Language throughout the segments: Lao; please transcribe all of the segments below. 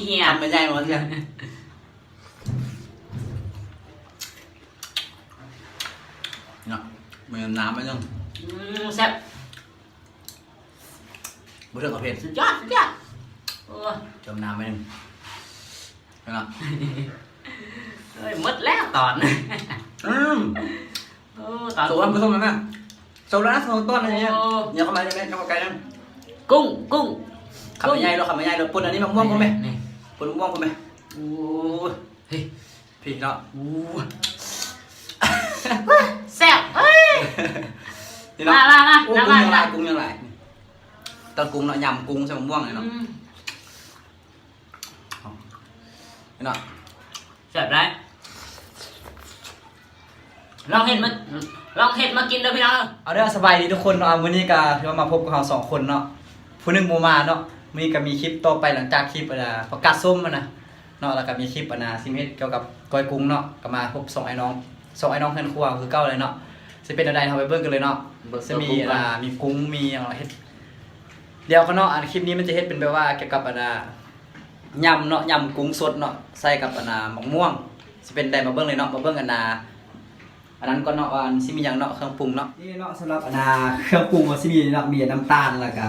ຫຽບ ຄຳໃຫຍ່ໆ ວ່າຊັ້ນເນາະ. ມີນ້ຳໄວ້ໜຶ່ງ. ອືມ ແຊບ. ບໍ່ເຖິງກັບເຜັດ ສຸດຍອດ ສຸດຍອດ. ໂອ້ຍ ເຕີມນ້ຳໄວ້ໜຶ່ງເນາະ. ເອີຍ ໝົດແລ້ວຕອນ. ອືມ ໂອ້ ຕອນ ໂຊນຜູ້ຊົມແມ່ ໂຊນແລ້ວນະ ໂຊນຕອນນີ້. ໂອ້ ຫຍັບເຂົ້າມາແມ່ ຫຍັບເຂົ້າໃກ້ນຳ. ກຸ້ງ ກຸ້ງ ຄຳໃຫຍ່ໆ ໂລດ ຄຳໃຫຍ່ໆ ໂລດ. ປົນອັນນີ້ໝາກມ່ວງ ນີ້ ພວກແມ່ ນີ້ ປົນໝາກມ່ວງ ພວກແມ່. ໂອ້ຍ ເຮີ້ຍ ພີ່ເນາະ. ໂອ້ ແຊບເອີຍ. ນີ້ເນາະ ມາ ມາ ມາ ໂອ້ ກຸ້ງຍັງຫຼາຍ ມາ ມາ ກຸ້ງຍັງຫຼາຍ. ຕອນກຸ້ງເນາະ ຍຳກຸ້ງໃສ່ໝາກມ່ວງນີ້ເນາະ. ອືມ ນີ້ເນາະ ແຊບຫຼາຍ. ລອງເຮັດມາ ລອງເຮັດມາກິນເດີພີ່ນ້ອງເດີ. ເອົາເດີ ສະບາຍດີທຸກຄົນເນາະ. ມື້ນີ້ກະຖືວ່າມາພົບກັບເຮົາສອງຄົນເນາະ ຜູ້ໜຶ່ງບໍ່ມາເນາະ. ມື້ນີ້ກະມີຄລິບຕໍ່ໄປ ຫຼັງຈາກຄລິບ ອ່າ ປາກາດສົ້ມຫັ້ນນະເນາະ ແລ້ວກະມີຄລິບ ອັນນ່າ ຊິມາເຮັດກ່ຽວກັບກ້ອຍກຸ້ງເນາະ. ກະມາພົບສອງອ້າຍນ້ອງ ສອງອ້າຍນ້ອງເຮືອນຄົວຄືເກົ່າເລີຍເນາະ. ຊິເປັນແນວໃດ ເຮົາໄປເບິ່ງກັນເລີຍເນາະ. ເບິ່ງ ຊິມີ ເບິ່ງ ອ່າ ມີກຸ້ງ ມີຫຍັງເນາະ ເຮັດ ດຽວກ່ອນເນາະ. ອັນຄລິບນີ້ມັນຈະເຮັດເປັນແບບວ່າກ່ຽວກັບ ອັນນ່າ ຍຳເນາະ ຍຳກຸ້ງສົດເນາະ ໃສ່ກັບ ອັນນ່າ ໝາກມ່ວງ. ຊິເປັນໃດ ມາເບິ່ງເລີຍເນາະ ມາເບິ່ງ ອັນນ່າ ອັນນັ້ນກ່ອນເນາະ ວ່າຊິມີຫຍັງເນາະ ເຄື່ອງປຸງເນາະ. ນີ້ເນາະ ສຳລັບ ອັນນ່າ ເຄື່ອງປຸງກໍຊິມີເນາະ ມີນ້ຳຕານ ແລ້ວກະ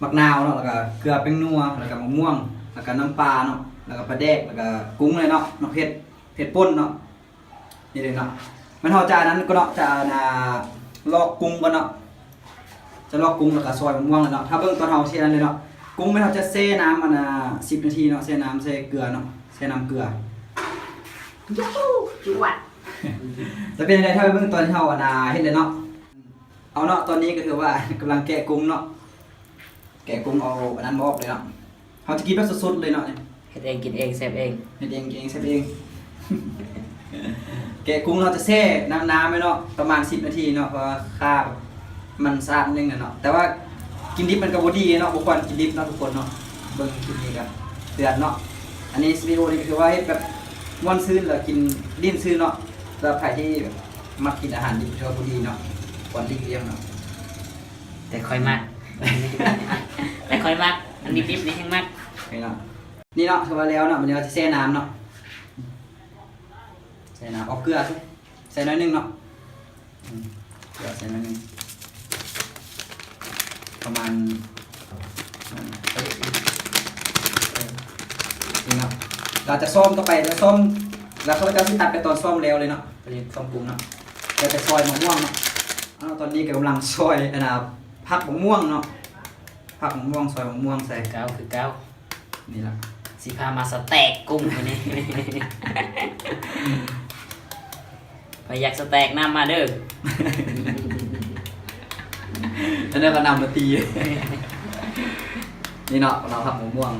ໝາກນາວເນາະ ແລ້ວກະເກືອ ແປ້ງນົວ ແລ້ວກະໝາກມ່ວງ ແລ້ວກະນ້ຳປາເນາະ ແລ້ວກະປາແດກ ແລ້ວກະກຸ້ງເລີຍເນາະ ໝາກເຜັດ ເຜັດປົ່ນເນາະ. ນີ້ເລີຍເນາະ ແມ່ນເຮົາຈະອັນນັ້ນກ່ອນເນາະ ຈະ ອັນນ່າ ລອກກຸ້ງກ່ອນເນາະ. ຈະລອກກຸ້ງແລ້ວກະຊອຍໝາກມ່ວງເລີຍເນາະ. ຖ້າເບິ່ງຕອນເຮົາເຮັດອັນນີ້ເນາະ ກຸ້ງແມ່ນເຮົາຈະແຊ່ນ້ຳ ອັນນ່າ ສິບນາທີເນາະ ແຊ່ນ້ຳໃສ່ເກືອເນາະ ແຊ່ນ້ຳເກືອ. ຢູ ຈວດ. ຈະເປັນຈັ່ງໃດ ຖ້າໄປເບິ່ງຕອນທີ່ເຮົາ ອັນນ່າ ເຮັດເລີຍເນາະ. ເອົາເນາະ ຕອນນີ້ກໍຖືວ່າກຳລັງແກະກຸ້ງເນາະ ແກະກຸ້ງເອົາອັນນັ້ນມາອອກເລີຍເນາະ. ເຮົາຈະກິນແບບສົດໆເລີຍເນາະ. ເຮັດເອງກິນເອງແຊບເອງ ເຮັດເອງກິນເອງແຊບເອງ. ແກະກຸ້ງເຮົາຈະແຊ່ນ້ຳ ນ້ຳໄວ້ເນາະ ປະມານສິບນາທີເນາະ ເພາະວ່າຂ້າມັນສະອາດໜຶ່ງເນາະ. ແຕ່ວ່າກິນດິບມັນກໍບໍ່ດີເນາະ ບໍ່ຄວນກິນດິບເນາະທຸກຄົນເນາະ. ເບິ່ງຄລິບນີ້ກໍເຕືອນເນາະ. ອັນນີ້ວິດີໂອນີ້ກໍຖືວ່າເຮັດແບບມ່ວນຊື່ນ ແລ້ວກິນຫຼິ້ນຊື່ນເນາະ. ສຳລັບໃຜທີ່ມັກກິນອາຫານດິບ ຖືວ່າບໍ່ດີເນາະ ຄວນຫຼີກລ່ຽງເນາະ. ແຕ່ຂ້ອຍມັກ ແຕ່ຂ້ອຍມັກ ອັນດິບໆນີ້ແຮງມັກ. ນີ້ເນາະ ນີ້ເນາະ ຖືວ່າແລ້ວເນາະ. ບາດນີ້ເຮົາຈະແຊ່ນ້ຳເນາະ ແຊ່ນ້ຳ ເອົາເກືອໃສ່ ໃສ່ໜ້ອຍໜຶ່ງເນາະ. ອືມ ເກືອໃສ່ໜ້ອຍໜຶ່ງ ປະມານ ເອີ ນີ້ເນາະ. ລາວຈະຊອມຕໍ່ໄປ ຈະຊອມ ລາວເຂົາເຈົ້າຊິຕັດໄປຕອນຊອມແລ້ວເລີຍເນາະ ໄປຊອມກຸ້ງເນາະ ແລ້ວໄປຊອຍໝາກມ່ວງເນາະ. ເອົາ ຕອນນີ້ກໍກຳລັງຊອຍ ອັນນ່າ ຜັກໝາກມ່ວງເນາະ ຜັກໝາກມ່ວງ ຊອຍໝາກມ່ວງໃສ່ ຄືເກົ່າ ຄືເກົ່າ. ນີ້ລະ ຊິພາມາສະແຕັກກຸ້ງມື້ນີ້ ໃຜຢາກສະແຕັກນຳມາເດີ ອັນນັ້ນກໍນຳມາຕີ. ນີ້ເນາະ ເຮົາຜັກໝາກມ່ວງ.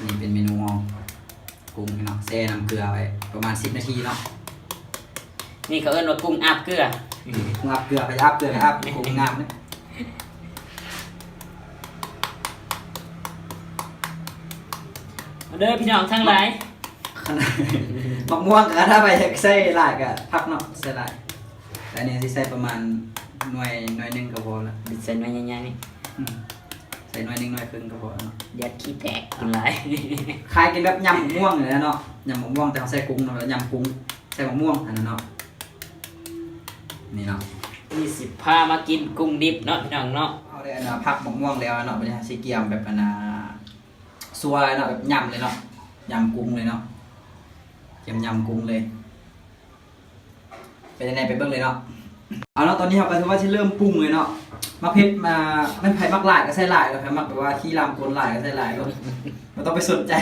ນີ້ເປັນເມນູຂອງກຸ້ງເນາະ ແຊ່ນ້ຳເກືອໄວ້ປະມານສິບນາທີເນາະ. ນີ້ເຂົາເອີ້ນວ່າກຸ້ງອາບເກືອ ອືມ ກຸ້ງອາບເກືອ ໃຜອາບເກືອກໍອາບ ກຸ້ງງາມເດ້. ມາເດີພີ່ນ້ອງທັງຫຼາຍ ໝາກມ່ວງກໍຖ້າໃຜຢາກໃສ່ຫຼາຍກໍຜັກເນາະ ໃສ່ຫຼາຍ. ແຕ່ອັນນີ້ຊິໃສ່ປະມານໜ່ວຍ ໜ່ວຍໜຶ່ງກໍພໍລະ ບິດໃສ່ໜ່ວຍໃຫຍ່ໆນີ້ ອືມ ໃສ່ໜ່ວຍໜຶ່ງໜ່ວຍເຄິ່ງກໍພໍເນາະ. ຢ້ານຂີ້ແຕກກິນຫຼາຍ ຄ້າຍກິນແບບຍຳໝາກມ່ວງນີ້ແຫຼະເນາະ ຍຳໝາກມ່ວງ ແຕ່ເຮົາໃສ່ກຸ້ງເນາະ ແລ້ວຍຳກຸ້ງໃສ່ໝາກມ່ວງຫັ້ນນະເນາະ. ນີ້ເນາະ ນີ້ຊິພາມາກິນກຸ້ງດິບເນາະພີ່ນ້ອງເນາະ. ເຮົາໄດ້ອັນນ່າ ຜັກໝາກມ່ວງແລ້ວເນາະ ບາດນີ້ເຮົາຊິກຽມແບບອັນນ່າ ຊວຍເນາະ ແບບຍຳເລີຍເນາະ ຍຳກຸ້ງເລີຍເນາະ ກຽມຍຳກຸ້ງເລີຍ. ເປັນຈັ່ງໃດໄປເບິ່ງເລີຍເນາະ. ເອົາເນາະ ຕອນນີ້ເຮົາກໍຖືວ່າຊິເລີ່ມປຸງເລີຍເນາະ. ໝາກເຜັດ ອ່າ ແມ່ນໃຜມັກຫຼາຍກໍໃສ່ຫຼາຍ ແລ້ວໃຜມັກແບບວ່າຂີ້ລາມກົນຫຼາຍກໍໃສ່ຫຼາຍໂລດ ບໍ່ຕ້ອງໄປສົນໃຈ.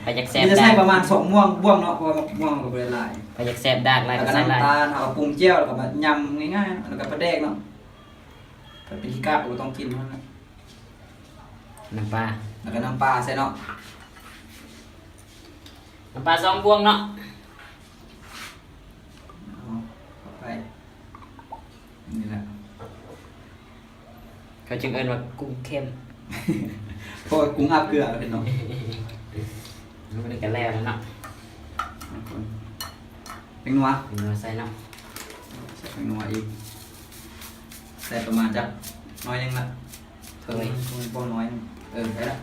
ໃຜຢາກແຊບ ມີແຕ່ໃສ່ປະມານສອງໝ່ວງ ບ່ວງເນາະ ເພາະວ່າໝາກມ່ວງກໍບໍ່ໄດ້ຫຼາຍ. ໃຜຢາກແຊບດາກຫຼາຍກໍໃສ່ຫຼາຍ. ແລ້ວກໍນ້ຳຕານ ເຮົາກໍປຸງແຈ່ວ ແລ້ວກໍມາຍຳງ່າຍໆ ແລ້ວກໍປາແດກເນາະ. ໃຜເປັນຂີ້ກາກກໍບໍ່ຕ້ອງກິນເນາະ. ນ້ຳປາ ແລ້ວກໍນ້ຳປາໃສ່ເນາະ. ນ້ຳປາສອງບ່ວງເນາະ. ເອົາເຂົ້າໄປ ນີ້ແຫຼະ ເຂົາຈຶ່ງເອີ້ນວ່າກຸ້ງເຄັມ ເພາະວ່າກຸ້ງອາບເກືອເປັນເນາະ. ມັນກໍແລ້ວແລ້ວເນາະ. ແປ້ງນົວ ແປ້ງນົວໃສ່ເນາະ. ໃສ່ແປ້ງນົວອີກ ໃສ່ປະມານຈັກໜ້ອຍໜຶ່ງລະ. ເພີ່ມອີກ ເພີ່ມອີກບ່ອງໜ້ອຍໜຶ່ງ ເອີ ໄດ້ລະ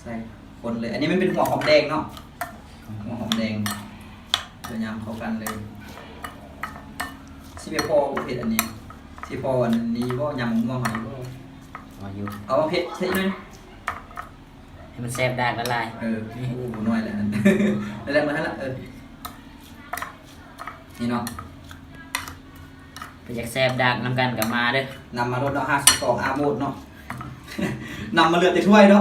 ໃສ່ຄົນເລີຍ. ອັນນີ້ມັນເປັນຫົວຫອມແດງເນາະ ຫົວຫອມແດງ ເພື່ອຍຳເຂົ້າກັນເລີຍ. ຊິໄປພໍບໍ່ເຜັດອັນນີ້ ຊິພໍອັນນີ້ບໍ່ ຍຳໝາກມ່ວງເຮົາຢູ່ບໍ່? ພໍຢູ່ ເອົາມາເຜັດໃສ່ອີກໜ້ອຍ ໃຫ້ມັນແຊບດາກລະລາຍ. ເອີ ໂອ້ ບໍ່ນ້ອຍແລ້ວນັ້ນ ໄດ້ແລ້ວ ໝົດຫັ້ນລະ ເອີ ນີ້ເນາະ ໃຜຢາກແຊບດາກນຳກັນກໍມາເດີ້ ນຳມາໂລດເນາະ ຫ້າສູນສອງ ອາໂມດເນາະ ນຳມາເຫຼືອແຕ່ຖ້ວຍເນາະ.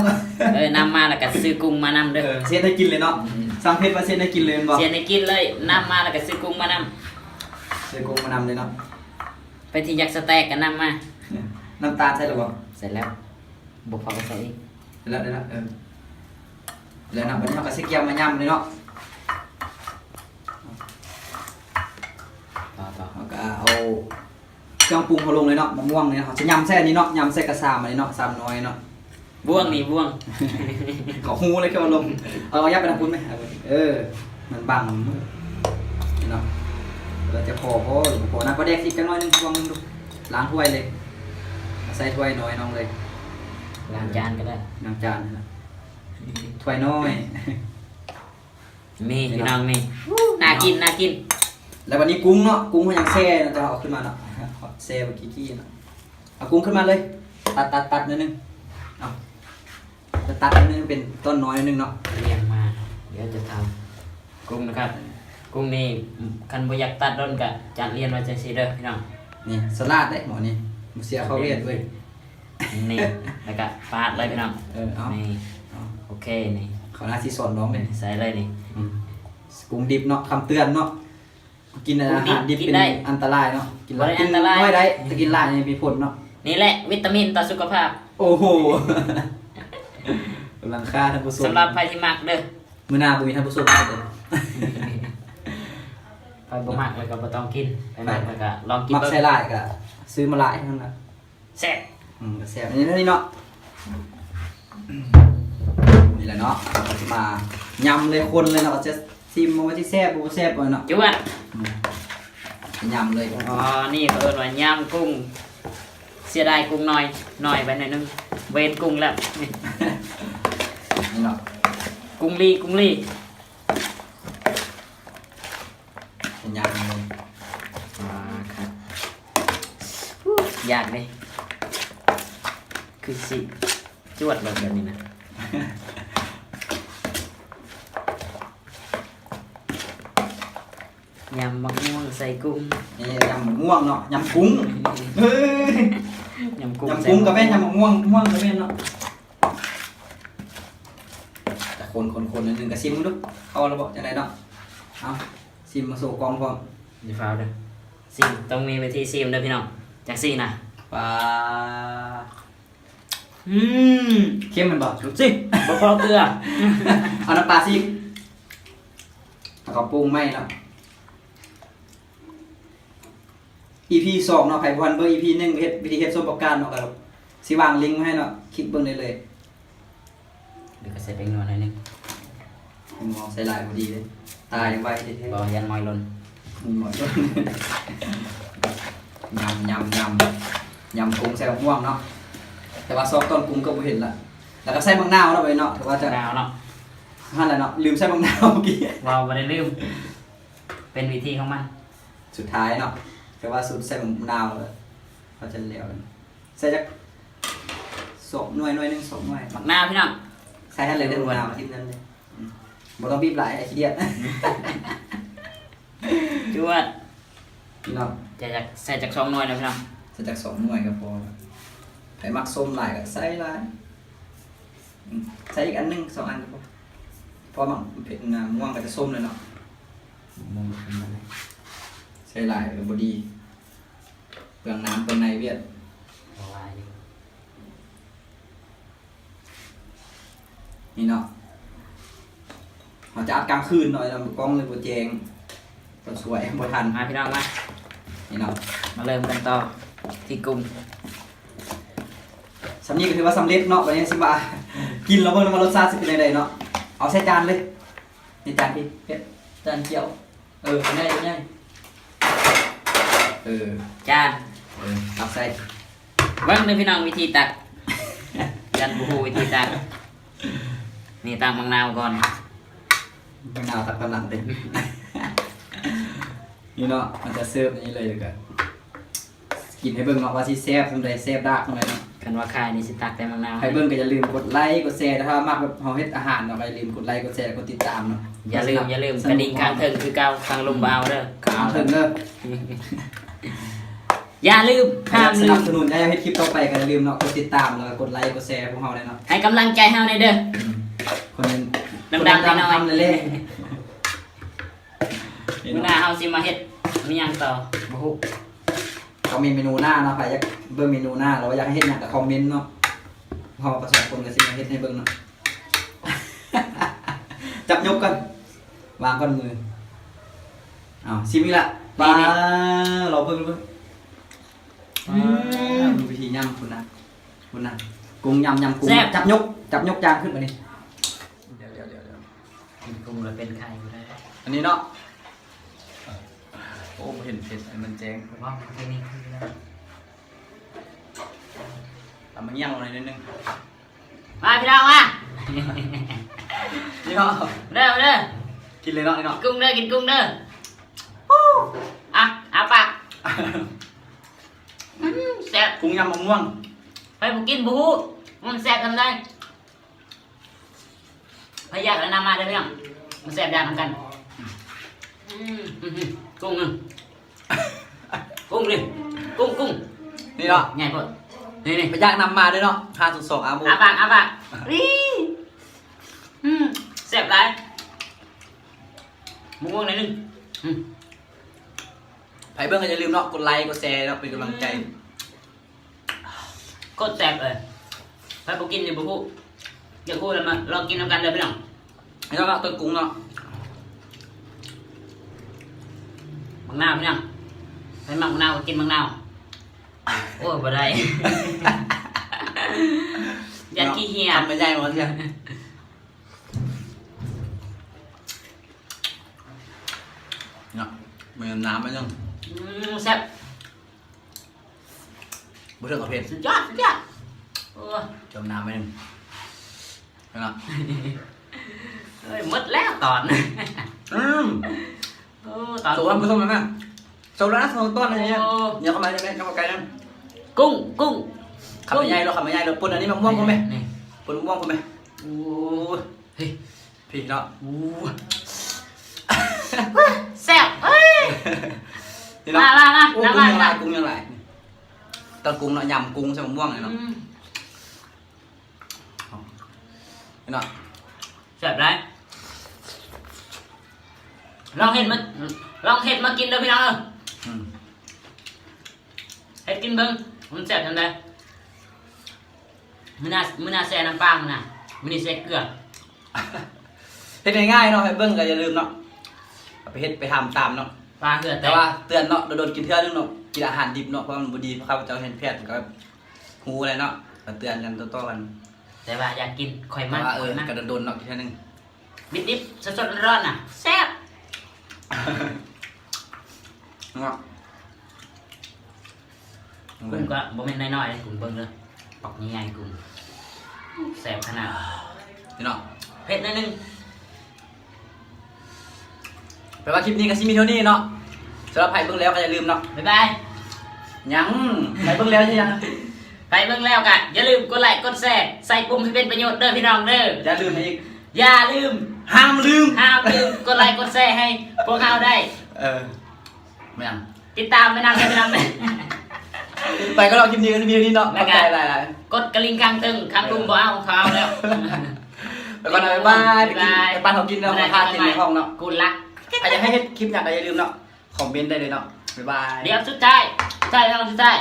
ເອີ ນຳມາແລ້ວກໍຊື້ກຸ້ງມານຳເດີ້ ເອີ ຊິເຮັດໃຫ້ກິນເລີຍເນາະ. ອືມ ສັ່ງເຜັດວ່າຊິເຮັດໃຫ້ກິນເລີຍແມ່ນບໍ່? ຊິເຮັດໃຫ້ກິນເລີຍ ນຳມາແລ້ວກໍຊື້ກຸ້ງມານຳ ຊື້ກຸ້ງມານຳເລີຍເນາະ. ໃຜທີ່ຢາກສະແຕັກກໍນຳມາ. ນ້ຳຕານໃສ່ແລ້ວບໍ່? ໃສ່ແລ້ວ ບໍ່ພໍກໍໃສ່ອີກ. ໄດ້ລະ ໄດ້ລະ ເອີ ແລ້ວນະ ບັດນີ້ເຮົາກໍຊິກຽມມາຍຳເລີຍເນາະ. ຕໍ່ ຕໍ່ ເຮົາກໍເອົາເຄື່ອງປຸງເຮົາລົງເລີຍເນາະ ໝາກມ່ວງນີ້ເຮົາຊິຍຳໃສ່ອັນນີ້ເນາະ ຍຳໃສ່ກະຊາມອັນນີ້ເນາະ ຊາມນ້ອຍເນາະ ບ່ວງນີ້ ບ່ວງ ເຂົາຮູ້ເລີຍ ເຂົາລົງ ເອົາ ເອົາຍັບໄປທາງພຸ້ນແມ ເອີ ມັນບັງເນາະ. ແລ້ວຈະພໍບໍ່ ບໍ່ພໍ ນ້ຳປາແດກຊິຈັກໜ້ອຍໜຶ່ງ ບ່ວງໜຶ່ງດູ ລ້າງຖ້ວຍເລີຍ ໃສ່ຖ້ວຍນ້ອຍນ້ອງເລີຍ ລ້າງຈານກໍໄດ້ ລ້າງຈານ ຖ້ວຍນ້ອຍ. ນີ້ ພີ່ນ້ອງນີ້ ໜ້າກິນ ໜ້າກິນ. ແລ້ວບັດນີ້ກຸ້ງເນາະ ກຸ້ງເຮົາຍັງແຊ່ເນາະ ແຕ່ເຮົາເອົາຂຶ້ນມາເນາະ ແຊ່ເມື່ອກີ້ເນາະ. ເອົາກຸ້ງຂຶ້ນມາເລີຍ ຕັດ ຕັດ ຕັດໜ້ອຍໜຶ່ງ ເອົາ ຕັດໜ້ອຍໜຶ່ງ ເປັນຕອນນ້ອຍໜ້ອຍໜຶ່ງເນາະ. ລຽງມາ ດຽວຈະທຳກຸ້ງນະຄັບ ກຸ້ງນີ້ຄັນບໍ່ຢາກຕັດດົນກະຈັດລຽນໄວ້ຈັ່ງຊີ້ເດີ້ພີ່ນ້ອງ. ນີ້ສະຫຼາດເດ້ໝໍນີ້ ບໍ່ເສຍຄ່າວຽດເວີຍ. ນີ້ ແລ້ວກະປາດເລີຍພີ່ນ້ອງ ເອີ ເອົາ ນີ້ ເອົາ ໂອເຄ ນີ້ ເຂົາໜ້າຊິສອນນ້ອງເດ້ ໃສ່ເລີຍນີ້ ອືມ ກຸ້ງດິບເນາະ ຄຳເຕືອນເນາະ ກິນອາຫານດິບເປັນອັນຕະລາຍເນາະ ກິນ ກິນໜ້ອຍໄດ້ ແຕ່ກິນຫຼາຍນີ້ມີຜົນເນາະ. ນີ້ແຫຼະວິຕາມິນຕໍ່ສຸຂະພາບ ໂອ້ໂຫ ກຳລັງຄາທ່ານຜູ້ຊົມ ສຳລັບໃຜທີ່ມັກເດີ້ ມື້ໜ້າບໍ່ມີທ່ານຜູ້ຊົມເດີ້. ໃຜບໍ່ມັກແລ້ວກໍບໍ່ຕ້ອງກິນ ໃຜມັກແລ້ວກໍລອງກິນ ມັກໃສ່ຫຼາຍກໍຊື້ມາຫຼາຍເທົ່ານັ້ນລະ ແຊບ ອືມ ກໍແຊບ ອັນນີ້ເທົ່ານີ້ເນາະ. ນີ້ແຫຼະເນາະ ເຮົາກໍຊິມາຍຳເລີຍ ຄົນເລີຍເນາະ ກໍຈະຊິມວ່າຊິແຊບບໍ່ແຊບເນາະ ຈວດ ອືມ ຍຳເລີຍ. ອໍ ນີ້ເຂົາເອີ້ນວ່າຍຳກຸ້ງ ເສຍດາຍກຸ້ງນ້ອຍ ນ້ອຍໄປໜ້ອຍໜຶ່ງ ບໍ່ເຫັນກຸ້ງແລ້ວ ນີ້ເນາະ ກຸ້ງລີ້ ກຸ້ງລີ້. ຍັງ ອ່າ ຄັກ ຢາກເດ້ ຄືຊິຈວດແບບ ແບບນີ້ນະ ຍຳໝາກມ່ວງໃສ່ກຸ້ງ ນີ້ ຍຳໝາກມ່ວງເນາະ ຍຳກຸ້ງ ເອີຍ ຍຳກຸ້ງ ຍຳກຸ້ງກໍແມ່ນ ຍຳໝາກມ່ວງ ມ່ວງກໍແມ່ນເນາະ. ແຕ່ຄົນໆໆ ໜ້ອຍໜຶ່ງ ກໍຊິມເບິ່ງດູ ເຂົ້າແລ້ວບໍ່ ຈັ່ງໃດເນາະ. ເອົາ ຊິມມາໂຊກ້ອງພ້ອມ ຢ່າຟ້າວເດີ້ ຊິມ ຕ້ອງມີວິທີຊິມເດີ້ພີ່ນ້ອງ ຈັ່ງຊີ້ນະ. ປາ ອືມ ເຄັມແມ່ນບໍ່? ຊິ ບໍ່ພໍເກືອ ເອົານ້ຳປາຊິເອົາເຂົ້າປຸງໃໝ່ເນາະ. ອີພີສອງເນາະ ໃຜບໍ່ທັນເບິ່ງອີພີໜຶ່ງ ເຮັດ ວິທີເຮັດສົ້ມຜັກກາດເນາະ ກໍຊິວາງລິ້ງໄວ້ໃຫ້ເນາະ ຄລິກເບິ່ງໄດ້ເລີຍ. ແລ້ວກໍໃສ່ແປ້ງນົວໜ້ອຍໜຶ່ງ ແປ້ງນົວໃສ່ຫຼາຍບໍ່ດີເດ້ ຕາຍໄວແທ້ໆ ບໍ່ ຢ້ານມອຍຫຼົ່ນ ມັນມອຍຫຼົ່ນ. ຍຳ ຍຳ ຍຳ ຍຳກຸ້ງໃສ່ບັກມ່ວງເນາະ ແຕ່ວ່າຊອກຕອນກຸ້ງກໍບໍ່ເຫັນລະ ແລ້ວກໍໃສ່ບັກນາວເນາະ ໄວ້ເນາະ ຖືວ່າຈະ ນາວເນາະ ຫັ້ນແຫຼະເນາະ ລືມໃສ່ບັກນາວເມື່ອກີ້ ເວົ້າບໍ່ໄດ້ລືມ ເປັນວິທີຂອງມັນ. ສຸດທ້າຍເນາະ ແຕ່ວ່າສູດໃສ່ໝາກນາວແລ້ວ ເຮົາຈະແລ້ວ ໃສ່ຈັກສອງໜ່ວຍ ໜ່ວຍໜຶ່ງ ສອງໜ່ວຍ ໝາກນາວພີ່ນ້ອງ ໃສ່ຫັ້ນເລີຍເດີ ໝາກນາວ ຖິ້ມນັ້ນເລີຍ ອືມ ບໍ່ຕ້ອງບີບຫຼາຍ ຂີ້ດຽດ ຈວດ ພີ່ນ້ອງ ຈະຢາກໃສ່ຈັກສອງໜ່ວຍນະພີ່ນ້ອງ ໃສ່ຈັກສອງໜ່ວຍກໍພໍ ໃຜມັກສົ້ມຫຼາຍກໍໃສ່ຫຼາຍ ອືມ ໃສ່ອີກອັນໜຶ່ງ ສອງອັນກໍພໍ ເພາະມັນເຜັດ ໝາກມ່ວງກໍຈະສົ້ມແລ້ວເນາະ ໝາກມ່ວງມັນເປັນແບບນີ້ ໃສ່ຫຼາຍກໍບໍ່ດີ ເປືອງນ້ຳເປືອງໃນວຽດ ບໍ່ວ່າຢູ່ ນີ້ເນາະ ເຮົາຈະອັດກາງຄືນເນາະ ແລ້ວກ້ອງເລີຍບໍ່ແຈ້ງ ກໍຊ່ວຍບໍ່ທັນ ມາພີ່ນ້ອງມາ ນີ້ເນາະ ມາເລີ່ມກັນຕໍ່ທີ່ກຸ້ງ ສ່ຳນີ້ກໍຖືວ່າສຳເລັດເນາະ ບັດນີ້ຊິມາກິນລອງເບິ່ງນຳວ່າລົດຊາດຊິເປັນຈັ່ງໃດເນາະ ເອົາໃສ່ຈານເລີຍ ໃນຈານພີ້ ເຮັດຈານກ່ຽວ ເອີ ໃຫຍ່ ໃຫຍ່ ເອີ ຈານ ເອີ ຕັກໃສ່ ເບິ່ງເດີພີ່ນ້ອງ ວິທີຕັກ ຢ້ານບໍ່ຮູ້ວິທີຕັກ. ນີ້ ຕັກໝາກນາວກ່ອນ. ໝາກນາວຕັກຕາມຫຼັງເດ້. ນີ້ເນາະ ມັນຈະເສີບນີ້ເລີຍ ແລ້ວກໍ ກິນໃຫ້ເບິ່ງເນາະວ່າຊິແຊບສ່ຳໃດ ແຊບດາກສ່ຳໃດເນາະ. ຄັນວ່າຂາຍນີ້ຊິຕັກແຕ່ໝາກນາວ. ໃຜເບິ່ງກໍຢ່າລືມກົດໄລກົດແຊ ຖ້າມັກແບບເຮົາເຮັດອາຫານເນາະ ກໍຢ່າລືມກົດໄລກົດແຊ ກົດຕິດຕາມເນາະ. ຢ່າລືມ ຢ່າລືມກະດິ່ງຂ້າງເທິງຄືເກົ່າ ຂ້າງລຸ່ມບໍ່ເອົາເດີ ຂ້າງເທິງເດີ. ຢ່າລືມ ຫ້າມລືມ ສະໜັບສະໜູນ ຢາກເຮັດຄລິບຕໍ່ໄປກໍຢ່າລືມເນາະ ກົດຕິດຕາມ ແລ້ວກໍກົດໄລກົດແຊໃຫ້ພວກເຮົາແດ່ເນາະ ໃຫ້ກຳລັງໃຈເຮົາແດ່ເດີ. ອືມ ຄົນດັງໆ ນ້ອຍໆ ເລີຍ. ມື້ໜ້າເຮົາຊິມາເຮັດ ມີຫຍັງຕໍ່ບໍ່ຮູ້ ຕ້ອງມີເມນູໜ້າເນາະ. ໃຜຢາກເບິ່ງເມນູໜ້າ ຫຼືວ່າຢາກໃຫ້ເຮັດຫຍັງກໍຄອມເມັນເນາະ ເຮົາກໍສອງຄົນກໍຊິມາເຮັດໃຫ້ເບິ່ງເນາະ. ຈັບຍົກກ່ອນ ວາງກ່ອນມື. ເອົາ ຊິມອີກລະ. ນີ້ ປາ ນີ້ ລໍເບິ່ງ ເບິ່ງ ອືມ ອ່າ ເບິ່ງວິທີຫຍ້ຳພຸ້ນນະ ພຸ້ນນະ ກຸ້ງຫຍ້ຳ ຫຍ້ຳກຸ້ງ. ແຊບ ຈັບຍົກ ຈັບຍົກຈານຂຶ້ນບາດນີ້. ດຽວໆໆໆ ກິນກຸ້ງແລ້ວເປັນໄຂ້ບໍ່ໄດ້ ອັນນີ້ເນາະ. ໂອ້ ບໍ່ເຫັນເຜັດ ໃຫ້ມັນແຈ້ງ ເວົ້າເມື່ອກີ້ນີ້ຄືແລ້ວ ຕຳບັກຫຍ້ຳໜ້ອຍໜຶ່ງ. ມາພີ່ນ້ອງມາ ພີ່ນ້ອງ ເດີ ມາເດີ ກິນເລີຍເນາະ ນີ້ເນາະ ກິນກຸ້ງເດີ ກິນກຸ້ງເດີ. ອາ ອາປາກ. ອືມ ແຊບ ກຸ້ງຫຍ້ຳໝາກມ່ວງ. ໃຜບໍ່ກິນບໍ່ຮູ້ວ່າມັນແຊບສ່ຳໃດ. ໃຜຢາກແນະນຳມາເດີພີ່ນ້ອງ ມາແຊບດາກນຳກັນ. ອືມ ອືມ ກຸ້ງ ອືມ ກຸ້ງນີ້ ກຸ້ງ ກຸ້ງ ນີ້ເນາະ ໃຫຍ່ໂພດ ນີ້ໆ ໃຜຢາກນຳມາເດີເນາະ ຫ້າສູນສອງ ອາໂມ. ອາປາກ ອາປາກ ອີ ອືມ ແຊບຫຼາຍ ໝາກມ່ວງໜ້ອຍໜຶ່ງ. ອືມ ໃຜເບິ່ງກໍຢ່າລືມເນາະ ກົດໄລ ກົດແຊເນາະ ເປັນກຳລັງໃຈ. ອືມ ໂຄດແຊບເລີຍ ໃຜບໍ່ກິນນີ້ບໍ່ຮູ້ ຢາກຮູ້ແລ້ວມາລອງກິນນຳກັນເດີພີ່ນ້ອງ. ແລ້ວກໍຕົ້ນກຸ້ງເນາະ ໝາກນາວພີ່ນ້ອງ ໃຜມັກໝາກນາວກໍກິນໝາກນາວ. ໂອ້ຍ ບໍ່ໄດ້ ຢ້ານຂີ້ເຫຍ ຄຳໃຫຍ່ໆ ບໍ່ເຊື່ອເນາະ ມີນ້ຳມັນຍັງ. ອືມ ແຊບ. ບໍ່ເຖິງກັບເຜັດ ສຸດຍອດ ສຸດຍອດ ໂອ້ ຈົມນ້ຳໄປໜຶ່ງ ເຫັນເນາະ. ເອີຍ ໝົດແລ້ວຕອນ ອືມ ໂອ້ ຕອນ ໂຊນຜູ້ຊົມແມ່ ໂຊນແລ້ວນະ ໂຊນຕອນນີ້ ໂອ້ ຢ່າເຂົ້າມາໃກ້ແມ່ ຢ່າເຂົ້າມາໃກ້ນະ. ກຸ້ງ ກຸ້ງ ຄຳໃຫຍ່ໆ ເນາະ ຄຳໃຫຍ່ໆ ເນາະ ປົນອັນນີ້ ໝາກມ່ວງ ນີ້ ພວກແມ່ ນີ້ ປົນໝາກມ່ວງ ພວກແມ່ ໂອ້ຍ ເຮີ້ຍ ພີ່ເນາະ ໂອ້ ແຊບ ເອີຍ ນີ້ເນາະ ມາ ມາ ມາ ໂອ້ ກຸ້ງຍັງຫຼາຍ ກຸ້ງຍັງຫຼາຍ ຕອນກຸ້ງເນາະ ຍຳກຸ້ງໃສ່ໝາກມ່ວງນີ້ເນາະ ອືມ ນີ້ເນາະ ແຊບຫຼາຍ ລອງເຮັດມາ ລອງເຮັດມາກິນເດີພີ່ນ້ອງເອີຍ ອືມ ເຮັດກິນເບິ່ງ ມັນແຊບສ່ຳໃດ. ມື້ໜ້າ ມື້ໜ້າແຊ່ນ້ຳປາ ມື້ໜ້າ ມື້ນີ້ແຊ່ເກືອ ເຮັດງ່າຍໆ ເນາະ ໃຫ້ເບິ່ງກໍຢ່າລືມເນາະ ເອົາໄປເຮັດໄປທຳຕາມເນາະ ປາເຫື່ອແຕກ ແຕ່ວ່າເຕືອນເນາະ ດົນໆ ກິນເທື່ອໜຶ່ງເນາະ ກິນອາຫານດິບເນາະ ເພາະວ່າມັນບໍ່ດີ ເພາະຂ້າພະເຈົ້າເຫັນແພດກໍຮູ້ແລ້ວເນາະ ກໍເຕືອນກັນຕໍ່ໆ ກັນ ແຕ່ວ່າຢາກກິນ ຂ້ອຍມັກ ແຕ່ວ່າ ເອີ ຂ້ອຍມັກ ກໍດົນໆ ເນາະ ກິນເທື່ອໜຶ່ງ ດິບໆ ສົດໆ ຮ້ອນໆ ນະ ແຊບ ເນາະ ກຸ້ງກໍບໍ່ແມ່ນນ້ອຍໆ ເດ້ ກຸ້ງເບິ່ງເດີ ປັກໃຫຍ່ໆ ກຸ້ງ ແຊບຂະໜາດ ພີ່ນ້ອງ ເຜັດໜ້ອຍໜຶ່ງ ແປວ່າຄລິບນີ້ກໍຊິມີເທົ່ານີ້ເນາະ ສຳລັບໃຜເບິ່ງແລ້ວກໍຢ່າລືມເນາະ ບາຍບາຍ ຍັງ ໃຜເບິ່ງແລ້ວຍັງ ໃຜເບິ່ງແລ້ວກໍຢ່າລືມກົດໄລກົດແຊ ໃສ່ປຸ່ມໃຫ້ເປັນປະໂຫຍດເດີພີ່ນ້ອງເດີ ຢ່າລືມອີກ ຢ່າລືມ ຫ້າມລືມ ຫ້າມລືມກົດໄລກົດແຊໃຫ້ພວກເຮົາໄດ້ ເອີ ແມ່ນ ຕິດຕາມໄປນຳເດີພີ່ນ້ອງເດີ ໄປກໍເນາະ ຄລິບນີ້ກໍຊິມີເທົ່ານີ້ເນາະ ແລ້ວກໍ ຂອບໃຈຫຼາຍໆ ກົດກະລິ່ງຂ້າງເທິງ ຂ້າງລຸ່ມບໍ່ເອົາ ເຂົາເອົາແລ້ວ ໄປກ່ອນນະ ບາຍບາຍ ໄປກິນ ໄປປັ້ນເຂົາກິນເນາະ ໄປກິນໃນຫ້ອງເນາະ ກູລັກ ໃຜຢາກໃຫ້ເຮັດຄລິບຫຍັງກໍຢ່າລືມເນາະ ຄອມເມັນໄດ້ເລີຍເນາະ ບາຍບາຍ ດຽວສຸດທ້າຍ ສຸດທ້າຍ ສຸດທ້າຍ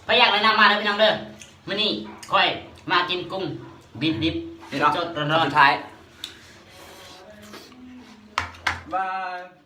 ໃຜຢາກແນະນຳມາເດີພີ່ນ້ອງເດີ ມື້ນີ້ຂ້ອຍມາກິນກຸ້ງດິບໆ ເນາະ ສົດໆ ຮ້ອນໆ ສຸດທ້າຍ ບາຍ